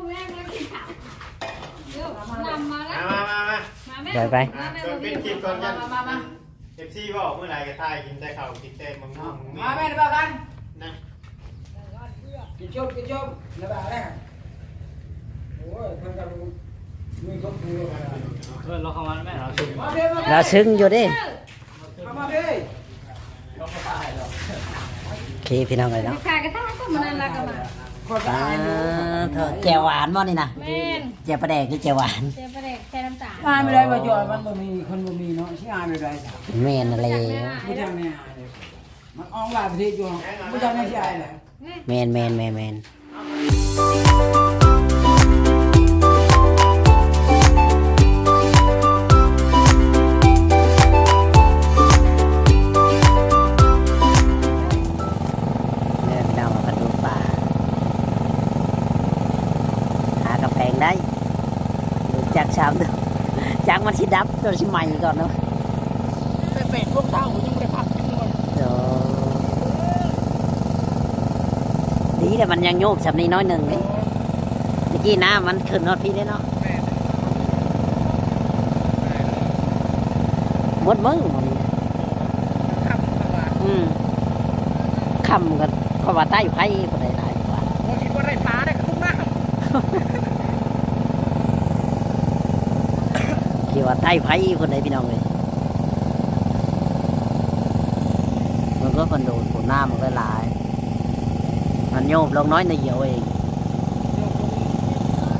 ແມ່ມາກິນເຂົ້າ ເອີ ນຳມາແລ້ວ ມາ ມາ ມາ ມາ ມາແມ່ ໄປ ໄປ ມາແມ່ ອ່ະ ມາ ເບິ່ງ ມາ ຄລິບກ່ອນ ມາ ມາ ມາ ມາ ເອັຟຊີ ເວົ້າມື້ໃດກໍຖ່າຍກິນແຕ່ເຂົ້າ ກິນແຕ່ໝາກມ່ວງ ມາແມ່ ມາກັນ ນະ ກິນຊົມ ກິນຊົມ ລະບາຍແລ້ວ ໂອ້ຍ ເພິ່ນກໍມີຄົນຜູ້ແລ້ວ ເອີ ລາວເຂົ້າມາແມ່ ລາວຊຶ້ງ ມາເດ້ ມາເດ້ ລາວຊຶ້ງຢູ່ເດ້. ເຂົ້າມາເດ້ ໂອເຄ ພີ່ນ້ອງເອີຍເນາະ ຂາຍກະທະກໍມານັ້ນລະກໍມາ ຂ້ອຍກໍອາຍຢູ່ ອ່າ ເຂົ້າແຈ່ວຫວານບໍ່ນີ້ນະ? ແມ່ນ ແຈ່ວປາແດກຫຼືແຈ່ວຫວານ? ແຈ່ວປາແດກ ໃສ່ນ້ຳຕານ ອາຍບໍ່ໄດ້ວ່າຈອຍ ມັນບໍ່ມີ ຄົນບໍ່ມີເນາະ ຊິອາຍແບບໃດ? ແມ່ນຫັ້ນແຫຼະ ບໍ່ຈັກແນວອາຍເລີຍ ມັນອອກຫຼາຍປະເທດຢູ່ ບໍ່ຈັກແນວຊິອາຍແຫຼະ. ແມ່ນ ແມ່ນ ແມ່ນ ແມ່ນ ເດີ ພີ່ນ້ອງ ມາເບິ່ງປາ ຫາກະແພງໄດ້ ຈັກຊາມ ຈັກມັນຊິດັບ ຈົນຊິໄໝກ່ອນເນາະ ແຕ່ແປດໂມງເຊົ້າຍັງບໍ່ໄດ້ພັກຈັກໜ່ອຍ. ໂອ້ ດີແລ້ວ ມັນຍັງໂຍກຊ່ຳນີ້ໜ້ອຍໜຶ່ງເດ້ ຕະກີ້ນ້ຳມັນຂຶ້ນຮອດພີ້ເດ້ເນາະ. ແມ່ນ ໝົດມື້ມື້ນີ້ ຄ່ຳ ອືມ ຄ່ຳກໍ ເພາະວ່າໃຕ້ໄຟ ຜູ້ໃດຫຼາຍກວ່າ ໂອ້ ຊິບໍ່ໄດ້ປາໄດ້ ຄືນ້ຳ ທີ່ວ່າໃຕ້ໄຟພຸ້ນໃດ໋ພີ່ນ້ອງເອີຍ ມັນກໍຄອນໂດພຸ້ນ ນ້ຳມັນກໍຫຼາຍ ມັນໂຍບລົງໜ້ອຍໜ້ອຍດຽວເອງ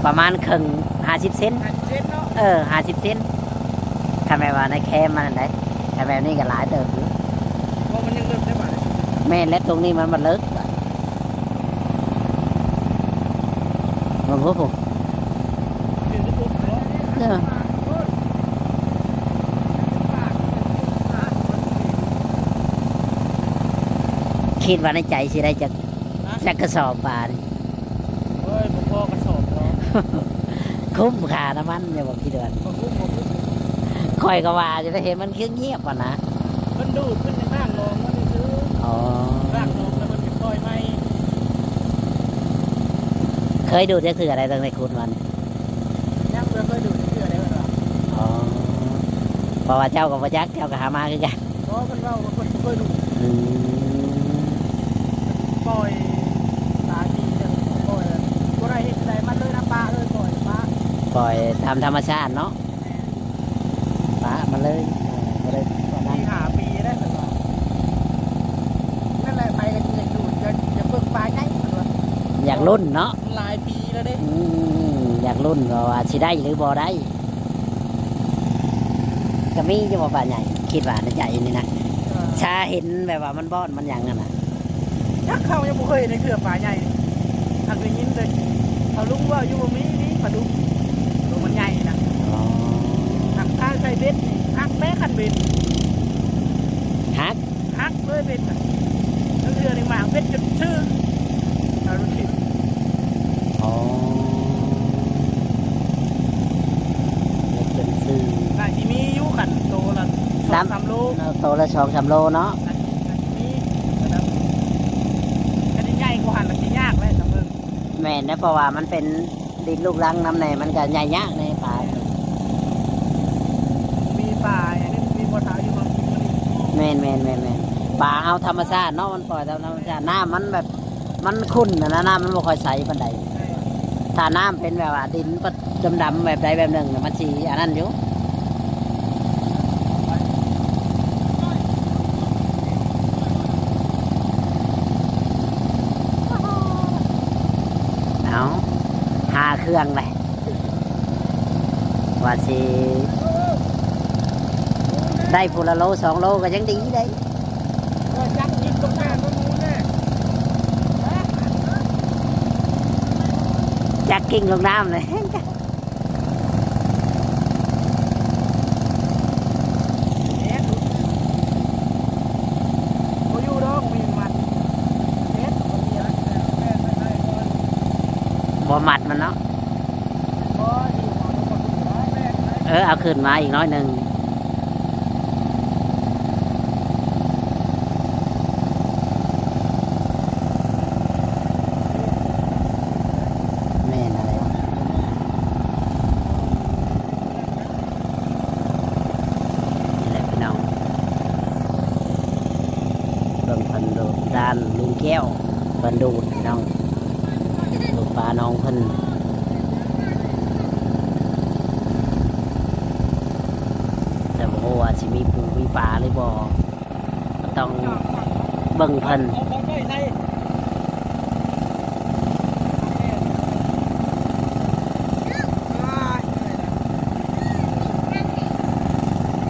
ປະມານເຄິ່ງ ຫ້າສິບເຊັນ ຫ້າສິບເຊັນເນາະ ເອີ ຫ້າສິບເຊັນ ຄັນແມ່ນວ່າໃນແຄມມັນນັ້ນໃດ ຄັນແມ່ນນີ້ກໍຫຼາຍເຕີບຢູ່ ເພາະມັນຍັງເລິກໄດ້ບາດນີ້ ແມ່ນແລ້ວ ຕົງນີ້ມັນ ມັນເລິກບາດ ເບິ່ງພຸ້ນ ເອີ ຄິດວ່າໃນໃຈຊິໄດ້ຈັກ ຮະ? ຈັກກະສອບປານີ້? ໂອ້ຍ ບໍ່ພໍກະສອບດອກ ຄຸ້ມຄ່ານ້ຳມັນຢູ່ບໍ່? ຄິດວ່າ ບໍ່ຄຸ້ມ ບໍ່ຄຸ້ມ ຂ້ອຍກໍວ່າຢູ່ ໄດ້ເຫັນມັນຄືງຽບຫັ້ນນະ ເພິ່ນດູດ ເພິ່ນຍັງລ້າງໜອງມັນຊື່ໆ ອໍ ລ້າງໜອງແລ້ວເພິ່ນຊິປ່ອຍໃໝ່ ເຄີຍດູດຈັກເທື່ອໃດ ຕັ້ງແຕ່ຂຸດມານີ້? ຍັງບໍ່ເຄີຍດູດເທື່ອເດ້ ເພິ່ນວ່າ ອໍ ເພາະວ່າເຈົ້າກໍບໍ່ຈັກ ເຈົ້າກໍຫາມາຄືກັນ ບໍ່ ເພິ່ນເວົ້າວ່າເພິ່ນບໍ່ເຄີຍດູດ ອືມ ປ່ອຍ ຕາດີຈັງ ປ່ອຍ ບໍ່ໄດ້ເຮັດໃດມັນເລີຍນະ ປະເລີຍ ປ່ອຍ ປະ ປ່ອຍຕາມທຳມະຊາດເນາະ ແມ່ນ ປະມັນເລີຍ ເອີ ບໍ່ໄດ້ປະນັ້ນ ສີ່ຫ້າປີແລ້ວ ເພິ່ນວ່າ ນັ້ນແຫຼະ ໃຜກໍຊິຢາກດູດ ຢາກ ຢາກເບິ່ງປາໃຫຍ່ ເພິ່ນວ່າ ຢາກລຸ້ນເນາະ ຫຼາຍປີແລ້ວເດ້ ອືມ ຢາກລຸ້ນວ່າ ວ່າຊິໄດ້ຫຼືບໍ່ໄດ້ ກະມີຢູ່ບໍ່ປາໃຫຍ່? ຄິດວ່າໃນໃຈນີ້ນະ ເອີ ຖ້າເຫັນແບບວ່າມັນບອດມັນຫຍັງຫັ້ນນະ ຈັກ ເຮົາຍັງບໍ່ເຄີຍເຫັນຈັກເທື່ອປາໃຫຍ່ ຫາກໄດ້ຍິນແຕ່ເຂົາລຸງເວົ້າຢູ່ວ່າມີ ມີປາດຸກ ໂຕມັນໃຫຍ່ນະ ອໍ ຫາກຖ້າໃສ່ເບັດນີ້ ຫັກແມ້ຄັນເບັດ ຫັກ ຫັກເລີຍເບັດນະ ລາງເທື່ອນີ້ໝາກເບັດຈົນຊື່ ເອົາລູກຊິດ ອໍ ເຮັດເປັນຊື່ ໜ້າຊິມີຢູ່ ຄັນໂຕລະສອງສາມໂລ ໂຕລະສອງສາມໂລເນາະ ໜ້າຊິມີ ຄັນຊິໃຫຍ່ກວ່າຫັ້ນລະຊິຍາກແຫຼະ ສຳເພິງ ແມ່ນແຫຼະ ເພາະວ່າມັນເປັນ ດິນລູກລັງນຳແດ່ ມັນກະໃຫຍ່ຍາກໃນປາ ມີປາ ອັນນີ້ມີບໍ່ສາວຢູ່ເມືອງ ແມ່ນໆໆໆ ປາເຮົາທຳມະຊາດເນາະ ມັນປ່ອຍຕາມທຳມະຊາດ ນ້ຳມັນແບບ ມັນຂຸ່ນຫັ້ນນະ ນ້ຳມັນບໍ່ຄ່ອຍໃສປານໃດ ຖ້ານ້ຳເປັນແບບວ່າດິນປະ ດຳໆ ແບບໃດແບບໜຶ່ງນະ ມັນຊິອັນນັ້ນຢູ່ ເອົາ ຫາເຄື່ອງແຫຼະ ວ່າຊິໄດ້ຜູ້ລະໂລສອງໂລກໍຍັງດີເດ້ ຈັກກິ້ງລົງນ້ຳ ຈັກກິ້ງລົງນ້ຳເລີຍ ບໍ່ຢູ່ດອກ ມີມັດ ບໍ່ມັດມັນເນາະ ເອີ ເອົາຂຶ້ນມາອີກໜ້ອຍໜຶ່ງ ແມ່ນຫັ້ນແຫຼະ ອັນລຸງແກ້ວເພິ່ນດູດນ້ອງ ດູດປານ້ອງເພິ່ນ ແຕ່ບໍ່ຮູ້ວ່າຊິມີປູມີປາຫຼືບໍ່ ກໍຕ້ອງເບິ່ງເພິ່ນ.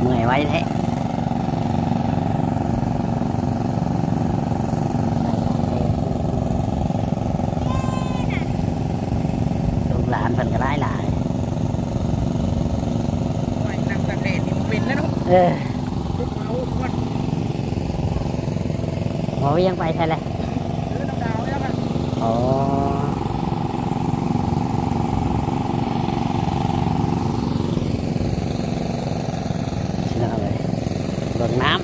ເມື່ອຍໄວແທ້ ລູກຫຼານເພິ່ນກໍຫຼາຍໆ. ໂອ້ຍ ນັ່ງຕາກແດດນີ້ບໍ່ເປັນແລ້ວເນາະ. ເອີ ເອົາກ່ອນ ບໍ່ວຽງໄປໃສແຫຼະ? ອໍ ພີ່ນ້ອງເອີຍ ເບິ່ງນ້ຳ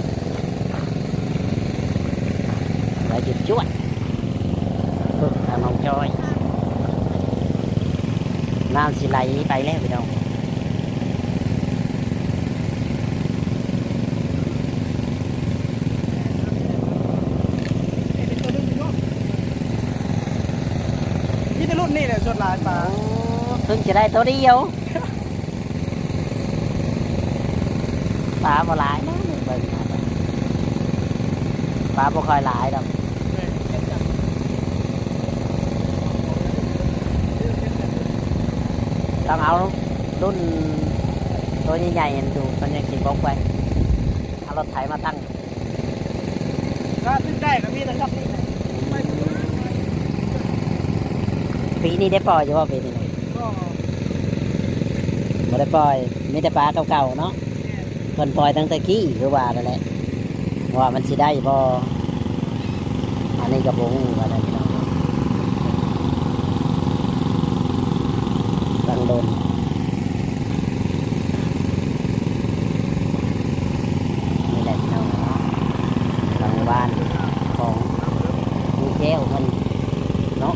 ໄຫຼຈວດໆ ເບິ່ງທາງນ້ອງຈ້ອຍ ນ້ຳຊິໄຫຼໄປແລ້ວພີ່ນ້ອງ. ມີແຕ່ລຸ້ນນີ້ແຫຼະສ່ວນຫຼາຍປາ. ໂອ້ ເພິ່ງຈະໄດ້ໂຕດຽວ ປາບໍ່ຫຼາຍເນາະ ເບິ່ງ ປາບໍ່ຄ່ອຍຫຼາຍດອກ. ຕ້ອງເອົາລຸ້ນໂຕໃຫຍ່ໆ ຫັ້ນດູດ ມັນຈັ່ງຊິບົກໄວ. ເອົາລົດໄຖມາຕັ້ງ ກໍຂຶ້ນໄດ້ກໍມີແຕ່ກັບນີ້ແຫຼະ. ປີນີ້ໄດ້ປ່ອຍຢູ່ບໍ່ປີນີ້? ບໍ່ ບໍ່ໄດ້ປ່ອຍ ມີແຕ່ປາເກົ່າໆເນາະ. ແມ່ນ ເພິ່ນປ່ອຍຕັ້ງແຕ່ກີ້ຄືວ່ານັ້ນແຫຼະ ວ່າມັນຊິໄດ້ບໍ່ ອັນນີ້ກໍບໍ່ຮູ້ວ່ານັ້ນພີ່ນ້ອງ ຕັ້ງດົນ. ນີ້ແຫຼະພີ່ນ້ອງເນາະ ຫຼັງບ້ານຂອງລຸງແກ້ວເພິ່ນເນາະ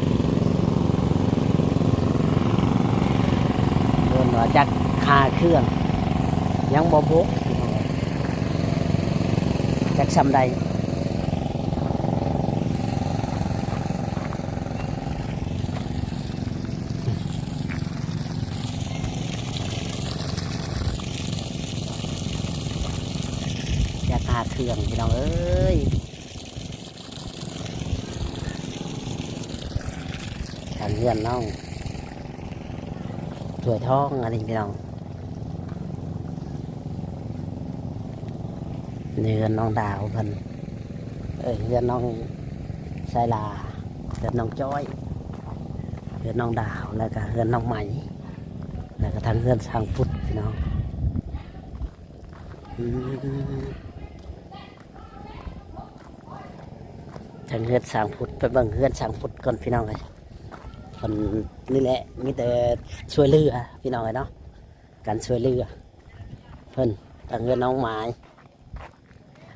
ເພິ່ນວ່າຈັກຫາເຄື່ອງຍັງບໍ່ບົກ ພີ່ນ້ອງເອີຍ ຈັກຊ່ຳໃດ. ຢາກຫາເຄື່ອງພີ່ນ້ອງເອີຍ ທາງເຮືອນນ້ອງຖ້ວຍທອງອັນນີ້ພີ່ນ້ອງ ນີ້ເຮືອນນ້ອງດາວເພິ່ນ ເອີ ເຮືອນນ້ອງຊາຍຫຼາ ເຮືອນນ້ອງຈ້ອຍ ເຮືອນນ້ອງດາວ ແລ້ວກະເຮືອນນ້ອງໃໝ ແລ້ວກະທາງເຮືອນຊ່າງພຸດພີ່ນ້ອງ. ອືມ ທາງເຮືອນຊ່າງພຸດ ໄປເບິ່ງເຮືອນຊ່າງພຸດກ່ອນພີ່ນ້ອງເອີຍ. ເພິ່ນນີ້ແຫຼະ ມີແຕ່ຊ່ວຍເຫຼືອພີ່ນ້ອງເອີຍເນາະ ການຊ່ວຍເຫຼືອເພິ່ນ ທາງເຮືອນນ້ອງໝາຍ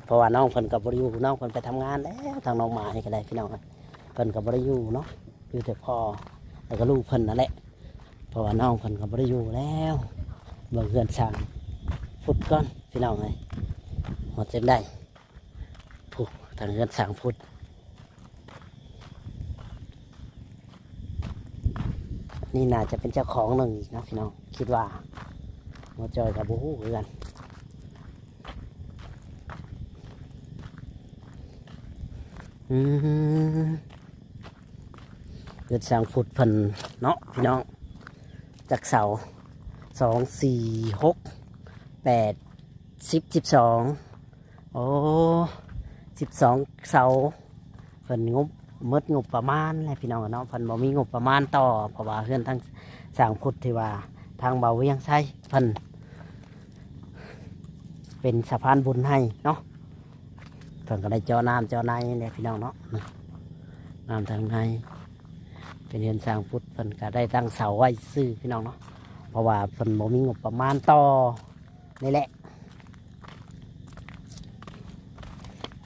ເພາະວ່ານ້ອງເພິ່ນກໍບໍ່ໄດ້ຢູ່ ນ້ອງເພິ່ນໄປທຳງານແລ້ວ ທາງນ້ອງໝາຍກໍໄດ້ພີ່ນ້ອງ ເພິ່ນກໍບໍ່ໄດ້ຢູ່ເນາະ ຢູ່ແຕ່ພໍ່ ແລ້ວກໍລູກເພິ່ນນັ້ນແຫຼະ ເພາະວ່ານ້ອງເພິ່ນກໍບໍ່ໄດ້ຢູ່ແລ້ວ. ເບິ່ງເຮືອນຊ່າງພຸດກ່ອນພີ່ນ້ອງເອີຍ ວ່າຈັ່ງໃດ ພຸ້ນ ທາງເຮືອນຊ່າງພຸດ ນີ້ໜ້າຈະເປັນເຈົ້າຂອງໜຶ່ງອີກເນາະພີ່ນ້ອງ ຄິດວ່າ ໝໍຈອຍກໍບໍ່ຮູ້ຄືກັນ. ອືມ ເຮືອນຊ່າງພຸດເພິ່ນເນາະພີ່ນ້ອງ ຈັກເສົາ ສອງ ສີ່ ຫົກ ແປດ ສິບ ສິບສອງ ໂອ້ ສິບສອງເສົາ ເພິ່ນງົບ ໝົດງົບປະມານແຫຼະພີ່ນ້ອງເນາະ ເພິ່ນບໍ່ມີງົບປະມານຕໍ່ ເພາະວ່າເຮືອນທາງຊ່າງພຸດທີ່ວ່າທາງເບົາວຽງໄຊເພິ່ນເປັນສະພານບຸນໃຫ້ເນາະ ເພິ່ນກໍໄດ້ເຈາະນ້ຳເຈາະໃນແຫຼະພີ່ນ້ອງເນາະ ນ້ຳທາງໃນ ເປັນເຮືອນຊ່າງພຸດ ເພິ່ນກໍໄດ້ຕັ້ງເສົາໄວ້ຊື່ພີ່ນ້ອງເນາະ ເພາະວ່າເພິ່ນບໍ່ມີງົບປະມານຕໍ່ ນີ້ແຫຼະ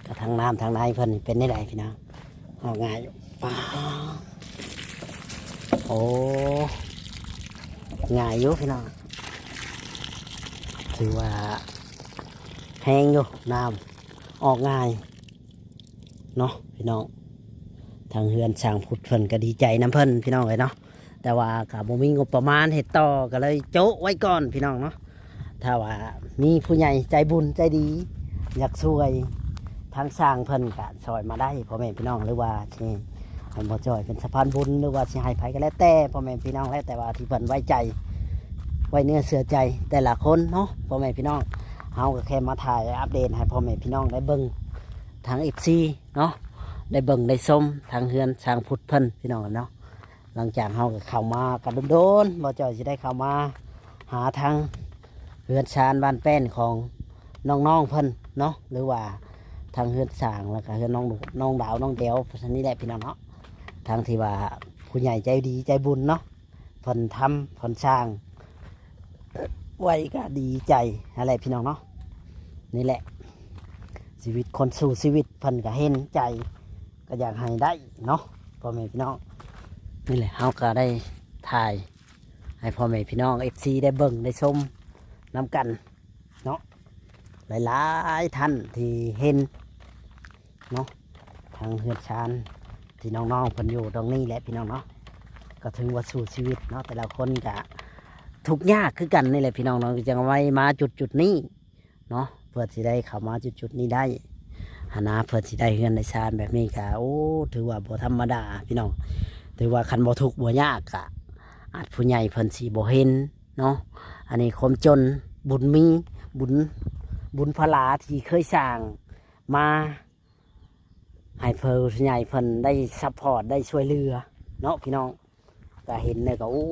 ກະທາງນ້ຳທາງໃນເພິ່ນເປັນແນວໃດພີ່ນ້ອງ ອອກງ່າຍຢູ່ ປາ ໂອ້ ງ່າຍຢູ່ພີ່ນ້ອງ ຖືວ່າແຮງຢູ່ ນ້ຳອອກງ່າຍ. ເນາະພີ່ນ້ອງ. ທາງເຮືອນຊ່າງພຸດເພິ່ນກໍດີໃຈນຳເພິ່ນພີ່ນ້ອງເອີຍເນາະ, ແຕ່ວ່າກໍບໍ່ມີງົບປະມານເຮັດຕໍ່ ກໍເລີຍໂຈະໄວ້ກ່ອນພີ່ນ້ອງເນາະ. ຖ້າວ່າມີຜູ້ໃຫຍ່ໃຈບຸນໃຈດີ ຢາກຊ່ວຍທາງຊ່າງເພິ່ນ ກໍຊ່ອຍມາໄດ້ພໍ່ແມ່ພີ່ນ້ອງ, ຫຼືວ່າຊິໃຫ້ບໍ່ຈ້ອຍເປັນສະພານບຸນ ຫຼືວ່າຊິໃຫ້ໃຜກໍແລ້ວແຕ່ພໍ່ແມ່ພີ່ນ້ອງ, ແລ້ວແຕ່ວ່າທີ່ເພິ່ນໄວ້ໃຈ ໄວ້ເນື້ອເຊື່ອໃຈແຕ່ລະຄົນເນາະພໍ່ແມ່ພີ່ນ້ອງ. ເຮົາກໍແຄ່ມາຖ່າຍອັບເດດໃຫ້ພໍ່ແມ່ພີ່ນ້ອງໄດ້ເບິ່ງ ທາງເອັຟຊີເນາະ ໄດ້ເບິ່ງໄດ້ຊົມທາງເຮືອນຊ່າງພຸດເພິ່ນພີ່ນ້ອງເນາະ. ຫຼັງຈາກເຮົາກໍເຂົ້າມາກັນດົນໆ ບໍ່ຈ້ອຍຊິໄດ້ເຂົ້າມາຫາທາງເຮືອນຊານບ້ານແປ້ນຂອງນ້ອງໆເພິ່ນເນາະ, ຫຼືວ່າທາງເຮືອນຊ່າງ ແລ້ວກໍເຮືອນນ້ອງ ນ້ອງດາວ ນ້ອງແດວ ຊັ້ນນີ້ແຫຼະພີ່ນ້ອງເນາະ. ທາງທີ່ວ່າຜູ້ໃຫຍ່ໃຈດີໃຈບຸນເນາະ ເພິ່ນທຳເພິ່ນສ້າງໄວ້ກໍດີໃຈຫັ້ນແຫຼະພີ່ນ້ອງເນາະ. ນີ້ແຫຼະ ຊີວິດຄົນສູ້ຊີວິດ ເພິ່ນກໍເຫັນໃຈ ກໍຢາກໃຫ້ໄດ້ເນາະພໍ່ແມ່ພີ່ນ້ອງ. ນີ້ແຫຼະ ເຮົາກໍໄດ້ຖ່າຍໃຫ້ພໍ່ແມ່ພີ່ນ້ອງເອັຟຊີໄດ້ເບິ່ງໄດ້ຊົມນຳກັນເນາະ, ຫຼາຍໆທ່ານທີ່ເຫັນ ເນາະ ທາງເຮືອນຊານທີ່ນ້ອງໆເພິ່ນຢູ່ຕອງນີ້ແຫຼະພີ່ນ້ອງເນາະ. ກໍຖືວ່າສູ້ຊີວິດເນາະ, ແຕ່ລະຄົນກະທຸກຍາກຄືກັນນີ້ແຫຼະພີ່ນ້ອງເນາະ, ຈຶ່ງໄວ້ມາຈຸດໆນີ້ເນາະ ເພື່ອຊິໄດ້ເຂົ້າມາຈຸດໆນີ້ໄດ້ຫັ້ນນະ, ເພື່ອຊິໄດ້ເຮືອນໄດ້ຊານແບບນີ້ກະ ໂອ້ ຖືວ່າບໍ່ທຳມະດາພີ່ນ້ອງ. ຖືວ່າຄັນບໍ່ທຸກບໍ່ຍາກກະ ອາດຜູ້ໃຫຍ່ເພິ່ນຊິບໍ່ເຫັນເນາະ. ອັນນີ້ຄວາມຈົນ ບຸນມີ ບຸນ ບຸນພະລາທີ່ເຄີຍສ້າງມາ ໃຫ້ຜູ້ໃຫຍ່ເພິ່ນໄດ້ຊັບພອດ ໄດ້ຊ່ວຍເຫຼືອເນາະພີ່ນ້ອງ. ກະເຫັນແລ້ວກະ ໂອ້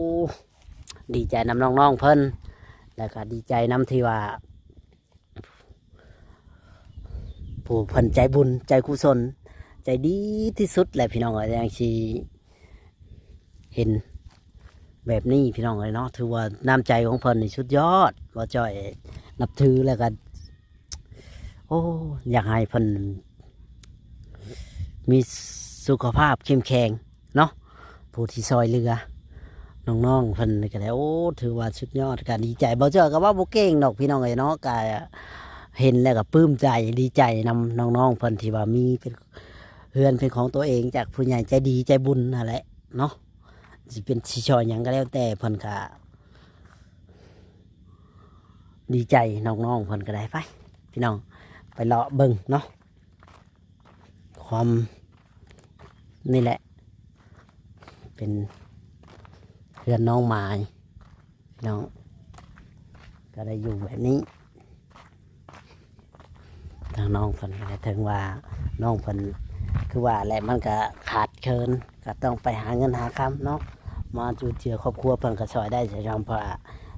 ດີໃຈນຳນ້ອງໆເພິ່ນ, ແລ້ວກະດີໃຈນຳທີ່ວ່າ ຜູ້ເພິ່ນໃຈບຸນໃຈກຸສົນ ໃຈດີທີ່ສຸດແຫຼະພີ່ນ້ອງເອີຍ, ຈັ່ງຊິເຫັນແບບນີ້ພີ່ນ້ອງເອີຍເນາະ. ຖືວ່ານ້ຳໃຈຂອງເພິ່ນນີ້ສຸດຍອດ, ບໍ່ຈ້ອຍນັບຖື ແລ້ວກະ ໂອ້ ຢາກໃຫ້ເພິ່ນມີສຸຂະພາບເຂັ້ມແຂງເນາະ, ຜູ້ທີ່ຊ່ອຍເຫຼືອນ້ອງໆເພິ່ນນີ້ກໍໄດ້. ໂອ້ ຖືວ່າສຸດຍອດ, ກໍດີໃຈ. ບໍ່ເຊື່ອກໍເວົ້າບໍ່ເກັ່ງດອກພີ່ນ້ອງເອີຍເນາະ, ກໍເຫັນແລ້ວກໍປຶ້ມໃຈ ດີໃຈນຳນ້ອງໆເພິ່ນທີ່ວ່າມີເປັນເຮືອນເປັນຂອງຕົວເອງ ຈາກຜູ້ໃຫຍ່ໃຈດີໃຈບຸນຫັ້ນແຫຼະເນາະ. ຊິເປັນ ຊິຊ່ອຍຫຍັງກໍແລ້ວແຕ່ ເພິ່ນກໍ ດີໃຈນ້ອງໆເພິ່ນກໍໄດ້. ໄປພີ່ນ້ອງ ໄປເລາະເບິ່ງເນາະ, ຄວາມ ນີ້ແຫຼະ ເປັນເຮືອນນ້ອງໝາຍພີ່ນ້ອງ, ກໍໄດ້ຢູ່ແບບນີ້. ທາງນ້ອງເພິ່ນກໍໄດ້ ເຖິງວ່ານ້ອງເພິ່ນ ຄືວ່າແຫຼະ ມັນກໍຂາດເຂີນ ກໍຕ້ອງໄປຫາເງິນຫາຄຳເນາະ, ມາຈຸນເຈືອຄອບຄົວ ເພິ່ນກໍຊ່ອຍໄດ້ ຊ່ອຍຍອມ ເພາະວ່າ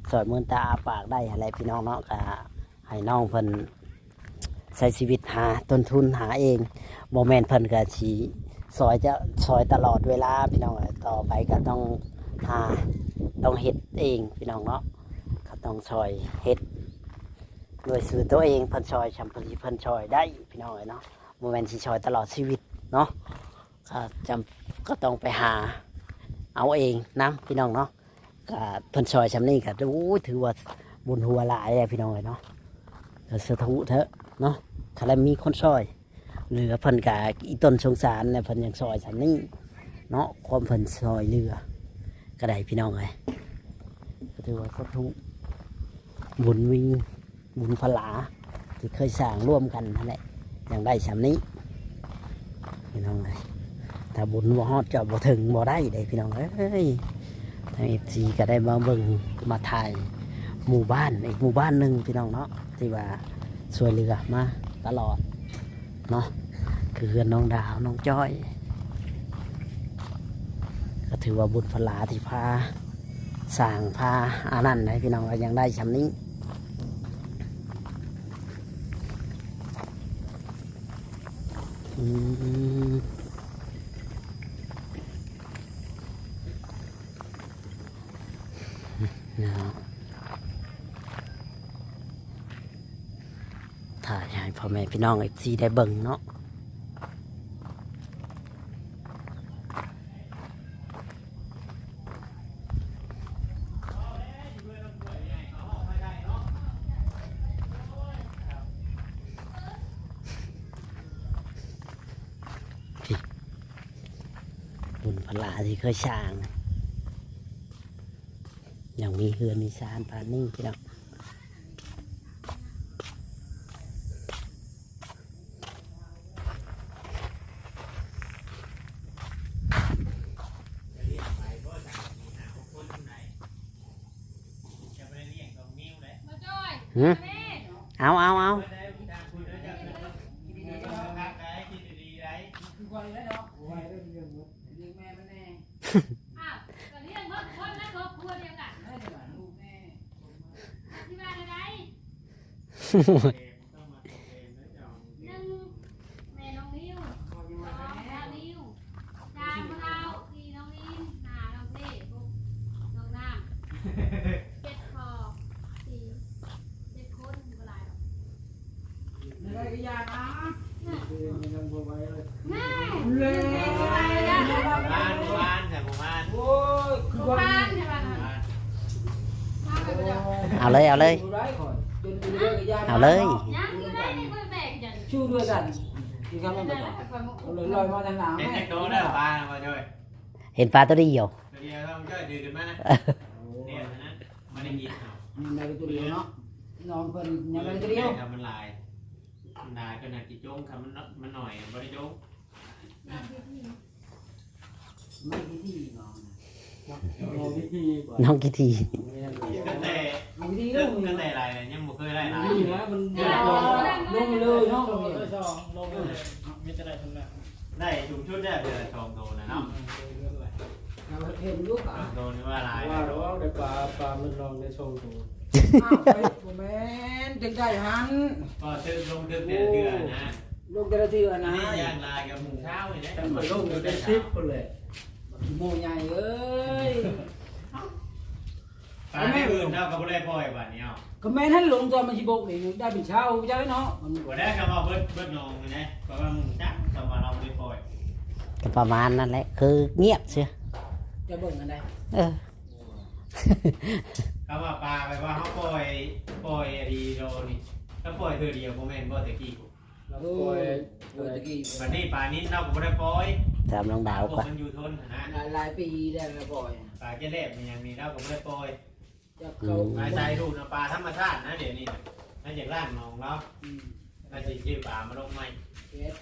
ຊ່ອຍໝືນຕາອ້າປາກໄດ້ຫັ້ນແຫຼະພີ່ນ້ອງເນາະ. ກໍໃຫ້ນ້ອງເພິ່ນໃຊ້ຊີວິດຫາຕົ້ນທຶນຫາເອງ, ບໍ່ແມ່ນເພິ່ນກໍຊິຊ່ອຍ ຈະຊ່ອຍຕະຫຼອດເວລາພີ່ນ້ອງເອີຍ. ຕໍ່ໄປກໍຕ້ອງຫາ ຕ້ອງເຮັດເອງພີ່ນ້ອງເນາະ, ກໍຕ້ອງຊ່ອຍເຮັດ ໂດຍຊື່ຕົວເອງ. ເພິ່ນຊ່ອຍຊ່ຳທີ່ເພິ່ນຊ່ອຍໄດ້ພີ່ນ້ອງເອີຍເນາະ, ບໍ່ແມ່ນຊິຊ່ອຍຕະຫຼອດຊີວິດເນາະ, ກໍຈຳ ກໍຕ້ອງໄປຫາເອົາເອງນຳພີ່ນ້ອງເນາະ. ກໍເພິ່ນຊ່ອຍຊ່ຳນີ້ກໍ ໂອ້ຍ ຖືວ່າບຸນຫົວຫຼາຍແລ້ວພີ່ນ້ອງເອີຍເນາະ. ກໍສາທຸເຖາະເນາະ, ຄັນລະມີຄົນຊ່ອຍເຫຼືອເພິ່ນ ກໍອີ່ຕົນສົງສານແຫຼະ ເພິ່ນຍັງຊ່ອຍຊ່ຳນີ້ເນາະ, ຄວາມເພິ່ນຊ່ອຍເຫຼືອກໍໄດ້ພີ່ນ້ອງເອີຍ. ກໍຖືວ່າສາທຸ ບຸນມີ ບຸນພະລາທີ່ເຄີຍສ້າງຮ່ວມກັນຫັ້ນແຫຼະ ຍັງໄດ້ຊ່ຳນີ້ພີ່ນ້ອງເອີຍ. ຖ້າບຸນບໍ່ຮອດກໍບໍ່ເຖິງ ບໍ່ໄດ້ເດ້ພີ່ນ້ອງເອີຍ. ທາງເອັຟຊີກໍໄດ້ມາເບິ່ງມາຖ່າຍໝູ່ບ້ານອີກໝູ່ບ້ານໜຶ່ງພີ່ນ້ອງເນາະ ທີ່ວ່າຊ່ວຍເຫຼືອມາຕະຫຼອດເນາະ, ຄືເຮືອນນ້ອງດາວ ນ້ອງຈ້ອຍ. ກໍຖືວ່າບຸນພະລາທີ່ພາສ້າງ ພາອັນນັ້ນໃຫ້ພີ່ນ້ອງ ກໍຍັງໄດ້ຊ່ຳນີ້. ອືມ ເນາະ ຖ່າຍໃຫ້ພໍ່ແມ່ພີ່ນ້ອງເອັຟຊີໄດ້ເບິ່ງເນາະ. ເ ຫຼາທີ່ເຄີຍສ້າງ ຍັງມີເຮືອນມີຊານປານນີ້ພີ່ນ້ອງ. ຫື? ເອົາ ເອົາ ເອົາ. ໜຶ່ງ ແມ່ນ້ອງນິວ ສອງ ສາວນິວ ສາມ ພໍ່ເຖົ້າ ສີ່ ນ້ອງອິນ ຫ້າ ນ້ອງເພ ຫົກ ນ້ອງນ້ຳ ເຈັດ ພໍ່ ສີ່ ເຈັດຄົນ ບໍ່ຫຼາຍດອກ. ແມ່ ແມ່ ວານ ວານ ແຕ່ບໍ່ວານ ໂອ້ຍ ຄືວ່າ ວານ ເອົາເລີຍ ເອົາເລີຍ ເອົາເລີຍ ຍັງຢູ່ໄດ້ ນີ້ບໍ່ແບກຫຍັງ ຊູ້ດ້ວຍກັນ ທີ່ທຳໃຫ້ມັນ ເອົາເລີຍ ລອຍມາທາງໜ້າ ເຫັນຈັກໂຕແລ້ວປາ ບໍ່ຈ້ອຍ ເຫັນປາໂຕດຽວ ໂຕດຽວ ຕ້ອງຈ້ອຍຖືຂຶ້ນມາ ເນຍນະ ມັນໄດ້ຍິນເອົາ ຍັງໄດ້ໂຕດຽວເນາະ ນ້ອງເພິ່ນຍັງໄດ້ໂຕດຽວ ມັນຫຼາຍ ມັນຫຼາຍ ເພິ່ນໜ້າຊິຈົ່ງ ຄັນມັນ ມັນໜ້ອຍ ບໍ່ໄດ້ຈົ່ງ. ນ້ອງກີທີ ນ້ອງກີທີ ແມ່ນ ຕັ້ງແຕ່ ຕັ້ງແຕ່ຫຼາຍແລ້ວ ຍັງບໍ່ເຄີຍໄດ້ຫຼາຍ ນີ້ນະ ມັນລົງເລີຍເນາະ ໄດ້ສອງ ລົງເລີຍ ມີແຕ່ໄດ້ສ່ຳນັ້ນ ໄດ້ສູງສຸດໄດ້ເທື່ອສອງໂຕນະເນາະ ເຫັນຢູ່ປາ ສອງໂຕນີ້ວ່າຫຼາຍ ວ່າດອກ ໄດ້ປາ ປາມັນລອງໄດ້ສອງໂຕ ອ້າວ ບໍ່ແມ່ນ ຈຶ່ງໄດ້ຫັ້ນ ກໍຖືກລົງຖືກແຕ່ເທື່ອນະ ລົງແຕ່ລະເທື່ອນະ ນີ້ຢ່າງຫຼາຍກໍໂມງເຊົ້ານີ້ແຫຼະ ຄັນວ່າລົງກໍເປັນສິບພຸ້ນແຫຼະ ໂມໃຫຍ່ເອີຍ ປານອື່ນເຮົາກໍບໍ່ໄດ້ປ່ອຍບາດນີ້ເຮົາ ກໍແມ່ນຫັ້ນ ລົງຕອນມັນຊິບົກນີ້ ໄດ້ເປັນເຊົ້າ ບໍ່ຈັກເນາະ ມັນບໍ່ໄດ້ ຄັນວ່າເບິດ ເບິດໜອງນີ້ນະ ກໍວ່າໂມງຈັກ ຄັນວ່າເຮົາບໍ່ໄດ້ປ່ອຍ ກໍປະມານນັ້ນແຫຼະ ຄືງຽບເຊື່ອ ຈະເບິ່ງອັນໃດ ເອີ ຄັນວ່າປາແບບວ່າເຮົາປ່ອຍ ປ່ອຍອີ່ຫຼີໂດນີ້ ຖ້າປ່ອຍເທື່ອດຽວບໍ່ແມ່ນບໍ່ແຕ່ກີ້ ລາວປ່ອຍ ເອີ ແຕ່ກີ້ ບັດນີ້ປານິນລາວກໍບໍ່ໄດ້ປ່ອຍ ຖາມນ້ອງດາວກ່ອນ ມັນຢູ່ທົນຫັ້ນນະ ຫຼາຍ ຫຼາຍປີແລ້ວລາວປ່ອຍ ປາຈະແລບອີ່ຫຍັງນີ້ລາວກໍບໍ່ໄດ້ປ່ອຍ ຈັກເຂົາ ອືມ ອາໄສດູດເອົາປາທຳມະຊາດນະ ດຽວນີ້ນະ ລາວຢາກລ້າງໜອງລາວ ອືມ ລາວຊິຊື້ປາມາລົງໃໝ່ ເຮັດ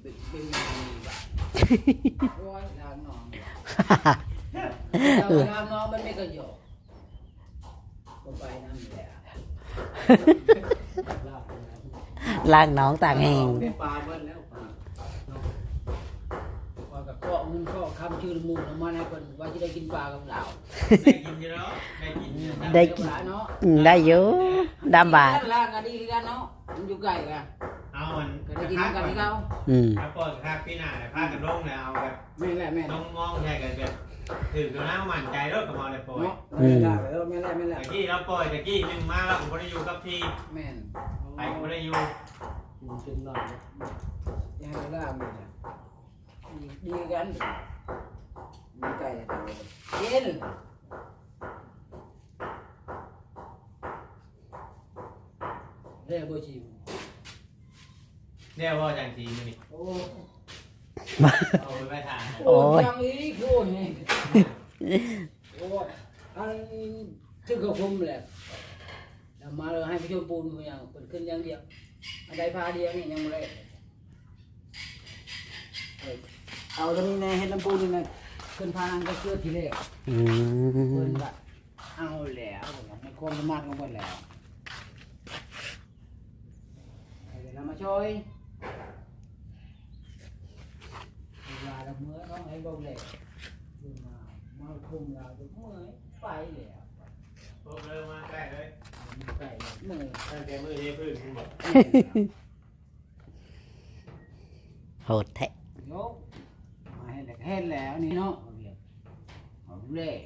ເປັນ ເປັນຫຍັງນີ້ບາດ ໂອ້ຍ ລ້າງໜອງ ເຈົ້າ ເອີ ລ້າງໜອງມັນມີກະຫຍອກ ບໍ່ໄປນຳແລ້ວ ລ້າງໜອງຕ່າງແຫ່ງ ປາເບິດແລ້ວ ປາເນາະ ຂ້ອຍກໍເຄາະເງິນເຄາະຄຳຊື່ນ້ຳມູກນ້ຳມັນໃຫ້ເພິ່ນ ວ່າຊິໄດ້ກິນປາກັບລາວ ໄດ້ກິນຢູ່ເນາະ ໄດ້ກິນຢູ່ ໄດ້ກິນ ໄດ້ຢູ່ ດຳບາດ ລ້າງກໍດີຄືກັນເນາະ ມັນຢູ່ໃກ້ກັນ ເອົາອັນ ກໍໄດ້ກິນນຳກັນຄືເກົ່າ ອືມ ຖ້າປ່ອຍຄັກປີໜ້າແຫຼະ ພາກັນລົງແລ້ວ ເອົາແບບ ແມ່ນແຫຼະ ແມ່ນ ນ້ອງມອງແທ້ກໍແບບ ຖືກຢູ່ນະ ໝັ້ນໃຈໂລດ ກໍເວົ້າໄດ້ປ່ອຍ ເນາະ ເອີ ເອີ ແມ່ນແຫຼະ ແມ່ນແຫຼະ ຕະກີ້ລາວປ່ອຍ ຕະກີ້ໜຶ່ງມາລາວກໍບໍ່ໄດ້ຢູ່ກັບທີ່ ແມ່ນ ໄປກໍບໍ່ໄດ້ຢູ່ ມັນເປັນໜ້ອຍ ຢ່າໃຫ້ລາວມີ ດີ ດີກັນ ມີໄກ່ແລ້ວ ເຢັນ ແລ້ວບໍ່ຊິ ແລ້ວບໍ່ຈັງສີມື້ນີ້ ໂອ້ ເອົາໄປໄວ້ຖ້າ ໂອ້ຍ ໂອ້ຍ ຈັ່ງອີກ ໂອ້ຍ ນີ້ ໂອ້ຍ ອັນ ຖືກເຂົາຄຸມແລ້ວ ແລ້ວມາເລີຍໃຫ້ໄປຊົນປູນຜູ້ຫຍັງ ເພິ່ນຂຶ້ນຢ່າງດຽວ ອັນໃດພາດຽວນີ້ຍັງບໍ່ໄດ້ ເອີ ເອົາຕົວນີ້ແດ່ ເຮັດນ້ຳປູນນີ້ນະ ເພິ່ນພານັ້ນກໍເກືອບທີແລກ ອືມ ເພິ່ນວ່າ ເອົາແລ້ວ ເພິ່ນວ່າ ໃນຄວາມສາມາດຂອງເພິ່ນແລ້ວ ໃຫ້ເພິ່ນເອົາມາຊ່ອຍ ເວລາລະເມື່ອຍ ເຮົາໃຫ້ເບິ່ງແລ້ວ ເພິ່ນວ່າ ມາຄຸມລາວ ເມື່ອຍ ໄປແລ້ວ ພວກເລີ່ມມາໃກ້ເລີຍ ໃກ້ເລີຍ ເມື່ອຍ ຕັ້ງແຕ່ມື້ເທພື້ນພຸ້ນບໍ? ໂຫດແທ້ ໂຍ ມາເຮັດແລ້ວກໍເຮັດແລ້ວນີ້ເນາະ ເອົາແລ້ວ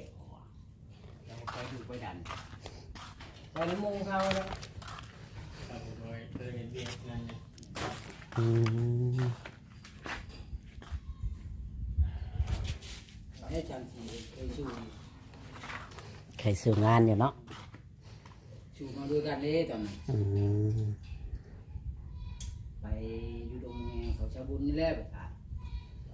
ເຈົ້າໄປດຸໄປດັນ ໄປນຳໝູ່ເຂົາແລ້ວ ອືມ ເຮັດຈັ່ງຊີ້ ເຄີຍສູ້ ເຄີຍສູ້ງານຢູ່ເນາະ. ສູ້ມາດ້ວຍກັນເດ້ຕອນນັ້ນ ອືມ ໄປຢູ່ດົງແມ່ເຂົາຊາບຸນນີ້ແຫຼະ ໄປ ໄປ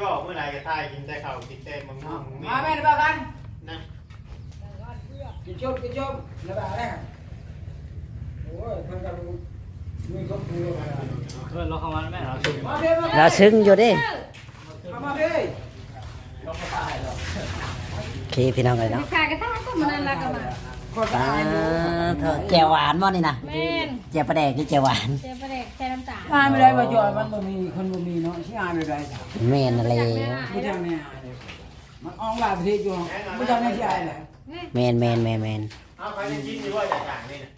ເວົ້າ ມື້ໃດກໍຖ່າຍກິນແຕ່ເຂົ້າ ກິນແຕ່ໝາກມ່ວງ ມາແມ່ນບໍ່ກັນ ນະ ກິນຊົມ ກິນຊົມ ລະບາຍແລ້ວ ໂອ້ຍ ເພິ່ນກໍມີຄົນດູແລ້ວ ເພິ່ນລາວເຂົ້າມາແມ່ນລາວຊຶ້ງ ມາເດ້ ມາ ລາວຊຶ້ງຢູ່ເດ້ ເຂົ້າມາເດ້ ໂອເຄ ພີ່ນ້ອງເອີຍເນາະ ຂາຍກະທັ່ງກໍມື້ນັ້ນລະກໍມາ ອ່າ ແຈ່ວຫວານບໍ່ນີ້ນະ? ແມ່ນ ແຈ່ວປາແດກຫຼືແຈ່ວຫວານ? ແຈ່ວປາແດກໃສ່ນ້ຳຕານ ອາຍບໍ່ໄດ້ວ່າຈອຍ ມັນບໍ່ມີ ຄົນບໍ່ມີເນາະ ຊິອາຍແບບໃດ? ແມ່ນຫັ້ນແຫຼະ ບໍ່ຈັກແນ່ອາຍເດ້ ມັນອອກຫຼາຍປະເທດຢູ່ ບໍ່ຈັກແນ່ຊິອາຍແຫຼະ ແມ່ນໆໆໆ ເອົາໃຜໄດ້ກິນຢູ່ບໍ່ຈາກຕ່າງນີ້ນະ?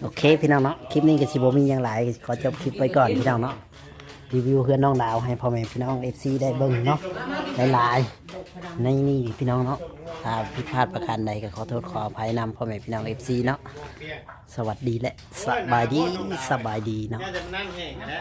ໂອເຄ ພີ່ນ້ອງເນາະ ຄລິບນີ້ກໍຊິບໍ່ມີຫຍັງຫຼາຍ ຂໍຈົບຄລິບໄວ້ກ່ອນ ພີ່ນ້ອງເນາະ ຣີວິວເຮືອນນ້ອງດາວໃຫ້ພໍ່ແມ່ພີ່ນ້ອງເອັຟຊີໄດ້ເບິ່ງເນາະ ຫຼາຍໆ ໃນນີ້ພີ່ນ້ອງເນາະ ຖ້າຜິດພາດປະການໃດກໍຂໍໂທດຂໍອະໄພນຳພໍ່ແມ່ພີ່ນ້ອງເອັຟຊີເນາະ ສະຫວັດດີ ແລະ ສະບາຍດີ ສະບາຍດີເນາະ ແມ່ນແຕ່ມັນນ້ຳແຫ້ງຫັ້ນແຫຼະ